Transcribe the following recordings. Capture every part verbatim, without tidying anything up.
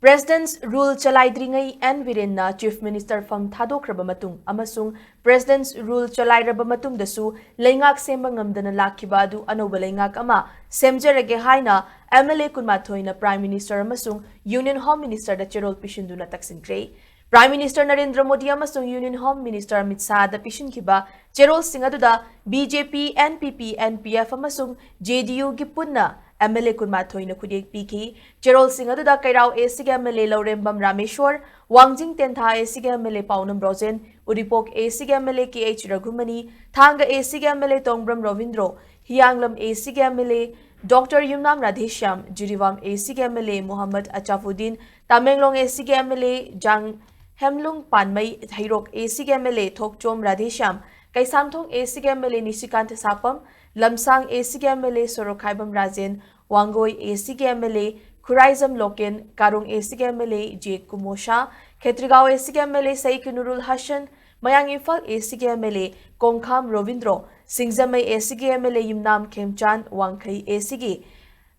President's Rule ꯆꯂꯥꯏꯗ꯭ꯔꯤꯉꯩ N ꯕꯤꯔꯦꯟꯅ Chief Minister ꯐꯝ ꯊꯥꯗꯣꯛꯈ꯭ꯔꯕ ꯃꯇꯨꯡ ꯑꯃꯁꯨꯡ President's Rule ꯆꯂꯥꯏꯔꯕ ꯃꯇꯨꯡꯗꯁꯨ ꯂꯩꯉꯥꯛ ꯁꯦꯝꯕ ꯉꯝꯗꯅ ꯂꯥꯛꯈꯤꯕ ꯑꯗꯨ ꯑꯅꯧꯕ ꯂꯩꯉꯥꯛ ꯑꯃ ꯁꯦꯝꯖꯔꯒꯦ ꯍꯥꯏꯅ M L A ꯀꯨꯟꯃꯥꯊꯣꯏꯅ Prime Minister ꯑꯃꯁꯨꯡ Union Home Ministerꯗ ꯆꯦꯔꯣꯜ ꯄꯤꯁꯤꯟꯗꯨꯅ ꯇꯛꯁꯤꯟꯈ꯭ꯔꯦ꯫ Prime Minister ꯅꯔꯦꯟꯗ꯭ꯔ ꯃꯣꯗꯤ ꯑꯃꯁꯨꯡ Union Home Minister ꯑꯃꯤꯠ ꯁꯥꯍꯗ ꯄꯤꯁꯤꯟꯈꯤꯕ ꯆꯦꯔꯣꯜꯁꯤꯡ ꯑꯗꯨꯗ B J P, N P P, N P F ꯑꯃꯁꯨꯡ J D Uꯒꯤ ꯄꯨꯟꯅ M L A ꯀꯨꯟꯃꯥꯊꯣꯏꯅ ꯈꯨꯠꯌꯦꯛ ꯄꯤꯈꯤ꯫ ꯆꯦꯔꯣꯜꯁꯤꯡ ꯑꯗꯨꯗ ꯀꯩꯔꯥꯎ A Cꯒꯤ M L A ꯂꯧꯔꯦꯝꯕꯝ ꯔꯥꯃꯦꯁꯣꯔ, ꯋꯥꯡꯖꯤꯡ ꯇꯦꯟꯊꯥ A Cꯒꯤ M L A ꯄꯥꯎꯅꯝ ꯔꯣꯖꯦꯟ, Uripok A Cꯒꯤ M L A K H ꯔꯘꯨꯃꯅꯤ, ꯊꯥꯡꯒ A Cꯒꯤ M L A Tongbram Robindro, ꯍꯤꯌꯥꯡꯂꯝ A Cꯒꯤ M L A Doctor Yumnam Radheshyam, Jiribam A Cꯒꯤ M L A Mohammad ꯑꯆꯥꯐꯨꯗꯤꯟ, Tamenglong A Cꯒꯤ M L A ꯖꯥꯡ ꯍꯦꯝꯂꯨꯡ ꯄꯥꯟꯃꯩ, ꯍꯩꯔꯣꯛ A Cꯒꯤ M L A Thokchom Radheshyam, Keishamthong A Cꯒꯤ M L A ꯅꯤꯁꯤꯀꯥꯟꯊ Sapam, Lamsang A Cꯒꯤ M L A ꯁꯣꯔꯣꯛꯈꯥꯏꯕꯝ Rajen, Wangoi A Cꯒꯤ M L A Khuraijam Loken, Karong A Cꯒꯤ M L A J Kumosa, Khetrigao A Cꯒꯤ M L A Sheikh Nurul Hasan, Mayang Imphal A Cꯒꯤ M L A ꯀꯣꯡꯈꯥꯝ Robindro, Singjamei A Cꯒꯤ M L A ꯌꯨꯝꯅꯥꯝ ꯈꯦꯝꯆꯥꯟ, ꯋꯥꯡꯈꯩ A Cꯒꯤ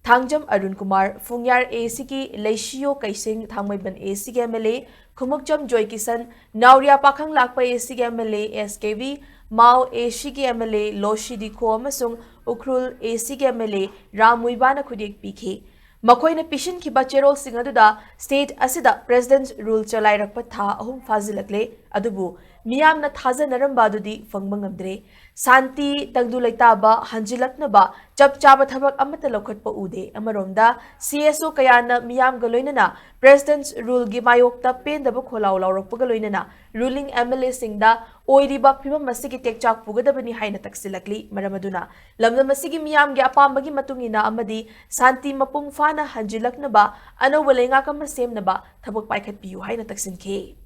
Thangjam Arun Kumar, ꯐꯨꯡꯌꯥꯔ A Cꯒꯤ ꯂꯩꯁꯤꯌꯣ ꯀꯩꯁꯤꯡ, Thangmeiband A Cꯒꯤ M L A Khumukcham ꯖꯣꯏꯀꯤꯁꯟ, ꯅꯥꯎꯔꯤꯌꯥ ꯄꯥꯈꯪ ꯂꯥꯛꯄ A Cꯒꯤ M L A S K V, Mao A Cꯒꯤ M L A ꯂꯣꯁꯤ ꯗꯤꯈꯣ ꯑꯃꯁꯨꯡ Ukhrul A Cꯒꯤ M L A ꯔꯥꯝ ꯃꯨꯏꯕꯥꯅ ꯈꯨꯠꯌꯦꯛ ꯄꯤꯈꯤ꯫ ꯃꯈꯣꯏꯅ ꯄꯤꯁꯤꯟꯈꯤꯕ ꯆꯦꯔꯣꯜꯁꯤꯡ ꯑꯗꯨꯗ state ꯑꯁꯤꯗ President's Rule ꯆꯂꯥꯏꯔꯛꯄ ꯊꯥ ꯑꯍꯨꯝ ꯐꯥꯖꯤꯜꯂꯛꯂꯦ, ꯑꯗꯨꯕꯨ ꯃꯤꯌꯥꯝꯅ ꯊꯥꯖꯅꯔꯝꯕ ꯑꯗꯨꯗꯤ ꯐꯪꯕ ꯉꯝꯗ꯭ꯔꯦ꯫ ꯁꯥꯟꯇꯤ, ꯇꯪꯗꯨ ꯂꯩꯇꯥꯕ ꯍꯟꯖꯤꯜꯂꯛꯅꯕ ꯆꯞ ꯆꯥꯕ ꯊꯕꯛ ꯑꯃꯠꯇ ꯂꯧꯈꯠꯄ ꯎꯗꯦ꯫ ꯑꯃꯔꯣꯝꯗ, C S O ꯀꯌꯥꯅ ꯃꯤꯌꯥꯝꯒ ꯂꯣꯏꯅꯅ President's Ruleꯒꯤ ꯃꯥꯌꯣꯛꯇ ꯄꯦꯟꯗꯕ ꯈꯣꯜꯂꯥꯎ ꯂꯥꯎꯔꯛꯄꯒ ꯂꯣꯏꯅꯅ ruling M L Aꯁꯤꯡꯗ ꯑꯣꯏꯔꯤꯕ ꯐꯤꯚꯝ ꯑꯁꯤꯒꯤ ꯇꯦꯛꯆꯥꯛ ꯄꯨꯒꯗꯕꯅꯤ ꯍꯥꯏꯅ ꯇꯛꯁꯤꯜꯂꯛꯂꯤ꯫ ꯃꯔꯝ ꯑꯗꯨꯅ, ꯂꯝꯗꯝ ꯑꯁꯤꯒꯤ ꯃꯤꯌꯥꯝꯒꯤ ꯑꯄꯥꯝꯕꯒꯤ ꯃꯇꯨꯡ ꯏꯟꯅ ꯑꯃꯗꯤ ꯁꯥꯟꯇꯤ ꯃꯄꯨꯡ ꯐꯥꯅ ꯍꯟꯖꯤꯜꯂꯛꯅꯕ, ꯑꯅꯧꯕ ꯂꯩꯉꯥꯛ ꯑꯃ ꯁꯦꯝꯅꯕ ꯊꯕꯛ ꯄꯥꯏꯈꯠꯄꯤꯌꯨ ꯍꯥꯏꯅ ꯇꯛꯁꯤꯟꯈꯤ꯫